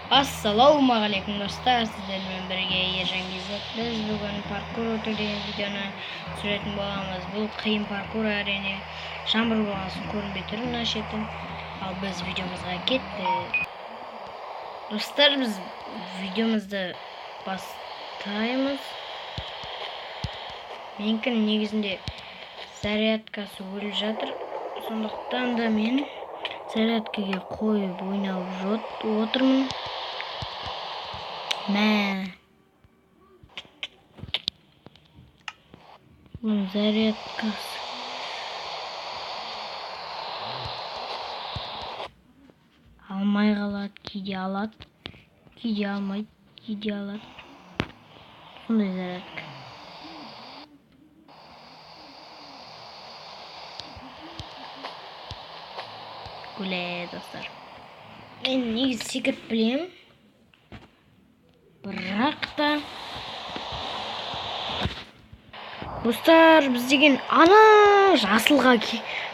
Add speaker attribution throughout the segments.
Speaker 1: Ассалаумағалейкум достар, сіздермен бірге Ержан Кизет. Біз бүгін паркур өту деген видеоны түсіретін боламыз. Бұл қиын паркур, әрине. Жаңбыр болған соң көрінбей тұр мына шеті. Ал біз видеомызға кеттік. Достар, біз видеомызды бастаймыз. Менікінің негізінде зарядкасы өліп жатыр. Сондықтан да мен зарядкаға қойып ойнап отырмын. Мә. Бұның зарядкасы. Алмай қалады, кейде алады, кейде алмайды, кейде алады. Сондай зарядка. Гүле, достар. Мен негізі секіріп білемін. Бірақ та достар, біз деген ана жасылға,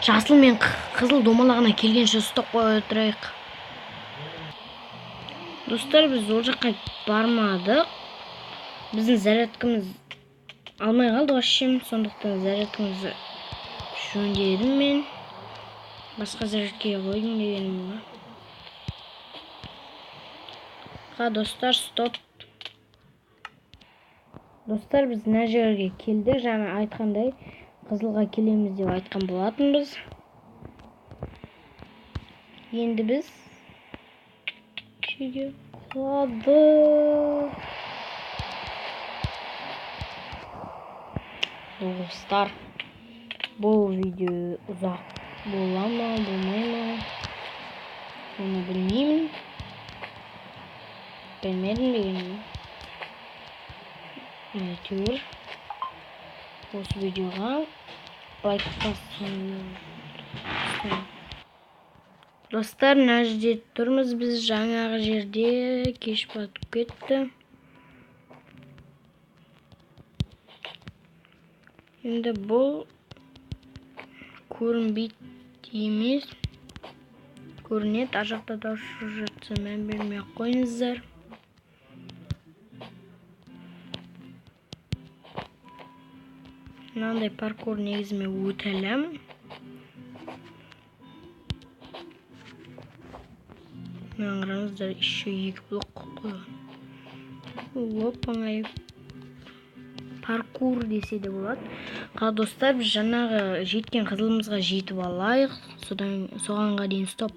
Speaker 1: жасыл мен қызыл домалағына келгенше ұстап қоя отырайық. Достар, біз ол жаққа бармадық. Біздің зарядкамыз алмай қалды вообще, сондықтан зарядкамызды жөндедім мен. Басқа зарядкаға қойдым дегенім ғой. Қа, достар, стоп. Достар, біз мына жерге келдік. Жаңа айтқандай, қызылға келеміз деп айтқан болатынбыз. Енді біз жерге құладық. Достар, бұл видео ұзақ бола ма, болмай ма, оны білмеймін. Білмедім дегенім. Әйтеуір осы видеоға лайк басыңыз. Достар, мына жерде тұрмыз біз, жаңағы жерде кеш батып кетті. Енді бұл көрінбейді емес, көрінеді. Ар жақта да ұшып жатса, мән бермей ақ қойыңыздар. Мынандай паркур негізі мен өте аламын. Мынаны қараңыздар, еще екі блок қойып қойған. Оп-оңай паркур десе де болады. Қа, достар, біз жаңағы жеткен қызылымызға жетіп алайық. Содан соғанға дейін стоп.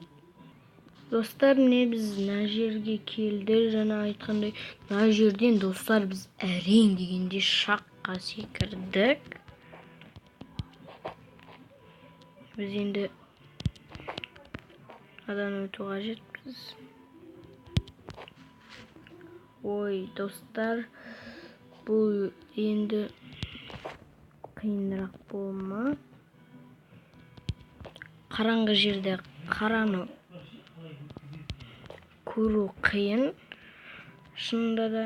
Speaker 1: Достар, міне біз мына жерге келдік. Жаңа айтқандай, мына жерден достар біз әрең дегенде шаққа секірдік. Біз енді адан өту қажетпіз. Ой, достар, бұл енді қиынырақ болма. Қараңғы жерде қараны көру қиын. Шынында да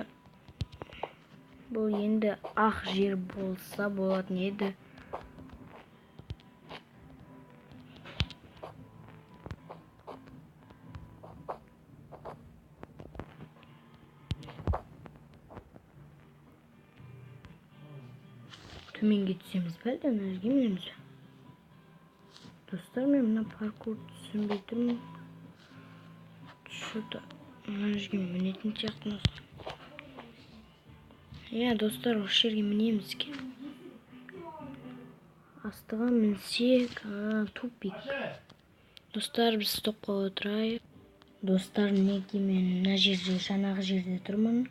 Speaker 1: бұл енді ақ жер болса болатын еді. Төменге түсеміз бе, әлде ана жерге мінеміз бе? Достар, мен мына паркур түсінбей тұрмын. Что-то мына жерге мінетін сияқтымыз. Иә, достар, осы жерге мінеміз екен. Астыға мінсек, тупик. Достар, біз стопқа отырайық. Достар, мінекей мен мына жерде, жаңағы жерде тұрмын.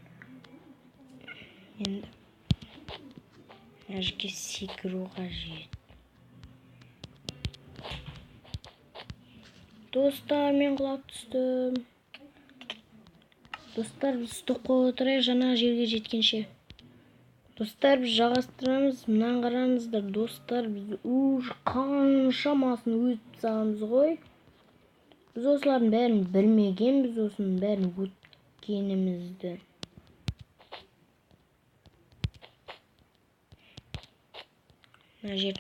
Speaker 1: Енді мына жерге секіру қажет. Достар, мен құлап түстім. Достар, біз стопқа отырайық жаңағы жерге жеткенше. Достар, біз жалғастырамыз. Мынаны қараңыздар, достар, біз уж қаншамасын өтіп тастағанбыз ғой. Біз осылардың бәрін білмегенбіз, осының бәрін өткенімізді. Мына жер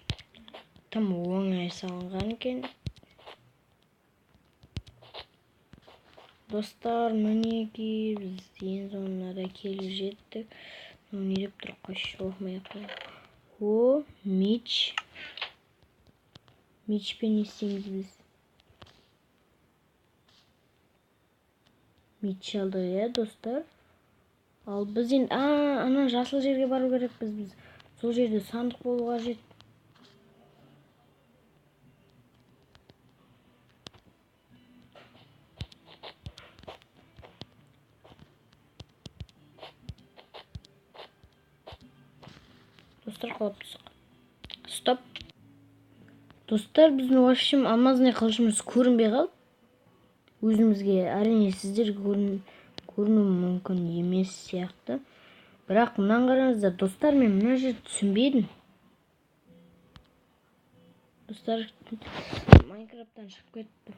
Speaker 1: тым оңай салынған екен. Достар, мінекей біз ең соңына да келіп жеттік. Не деп тұр, қойшы, оқымай ақ қояйын. О, меч. Мечпен не істейміз біз? Меч алдық, иә, достар. Ал біз енді, ана жасыл жерге бару керекпіз біз. Сол жерде сандық болу қажет. Достар, құлап түстік. Стоп. Достар, біздің в общем алмазный қылышымыз көрінбей қалды. Өзімізге, әрине, сіздерге көрінуі мүмкін емес сияқты. Бірақ мынаны қараңыздар, достар, мен мына жерді түсінбедім. Достар, Майнкрафттан шығып кеттім.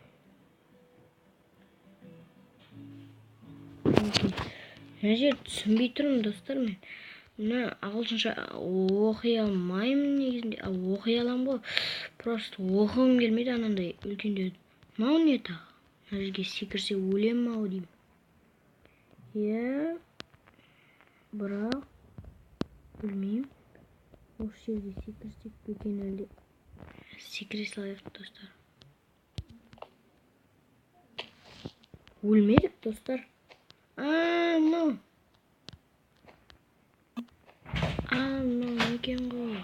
Speaker 1: Мына жерді түсінбей тұрмын, достар, мен. Мына ағылшынша оқи алмаймын негізінде. Оқи аламын ғой. Просто оқығым келмейді анандай үлкендер. Мынау не тағы? Мына жерге секірсе өлемін ау деймін. Иә, бірақ білмеймін. Осы жерге секірсек пе екен әлде? Секіре салайық, достар. Өлмедік, достар. Мынау. Мынау екен ғой.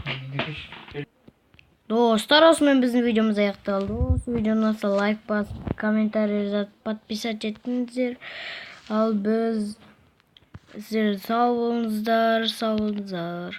Speaker 1: Достар, осымен біздің видеомыз аяқталды. Осы видеоны ұнаса лайк басып, комментарий жазып, подписать етіңіздер. Ал біз сіздер сау болыңыздар, сау болыңыздар.